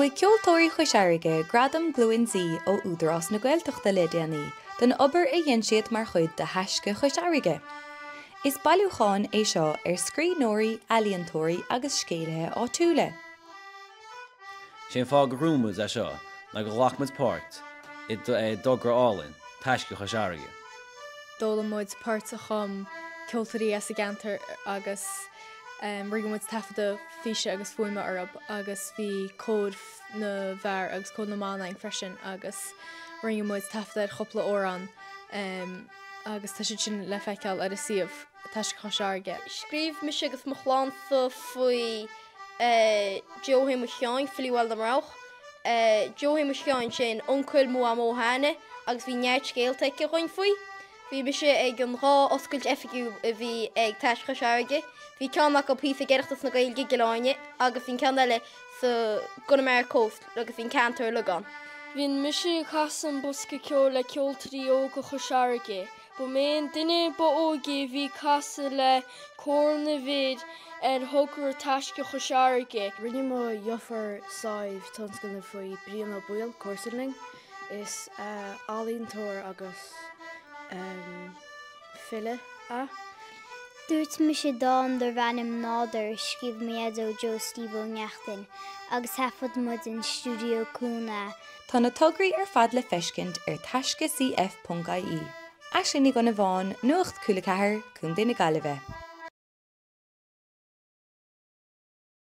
Bhuaigh Ceoltóirí Chois Fharraige Gradam Glúin Z ó Údarás na Gaeltachta le déanaí don obair a dhein siad mar chuid de Thaisce Chois Fharraige. Is bailiúchán é seo ar scríbhneoirí, ealaíontóirí agus scéalaithe áitiúla. Sé an fáth go rinne muid é seo ná gur ghlac muid páirt i dtogra álainn, Taisce Chois Fharraige. D'fhoghlaim muid poirt a chum ceoltóirí as an gceantar agus rinne muid taifeadadh físe agus fuaime orthu agus bhí cór na bhfear agus cór na mban againn freisin agus rinne muid taifeadadh ar chúpla amhrán agus tá siad sin le feiceáil ar an suíomh Taisce Chois Fharraige. Scríobh mise agus mo chlannsa faoi Joe Shéamuis Sheáin, Filí Bhaile na mBroghach. Joe Shéamuis Sheáin sin uncail mo mhamó cheana agus bhí neart scéalta aici dhúinn faoi. Bhí mise ag an dhá oscailt oifigiúil a bhí ag Taisce Chois Fharraige. Bhí ceann acu thíos ag Oireachtas na Gaeilge i gCill Airne agus bhí an ceann eile sa gConamara Coast agus bhí an ceantar uilig ann. Bhí mise ag casadh an bosca ceoil le Ceoltóirí Óga Chois Fharraige. Ba mé an duine ba óige a bhí ag casadh le cór na bhfir ar thogra Taisce Chois Fharraige. Rinne mo dheirfiúr Sadhbh tionscnamh faoi Brian Ó Baoill, comharsan linn. Is ealaíontóir agus file é. Dúirt mise dán darb ainm Nádúr a scríobh mo dhaideo Joe Steve Ó Neachtain agus thaifead muid in Stiúideo Cuan é. Tá na tograí ar fad le feiscint ar taiscecf.ie. Aisling Ní Dhonnabháin, Nuacht Cúla 4, Contae na Gaillimhe.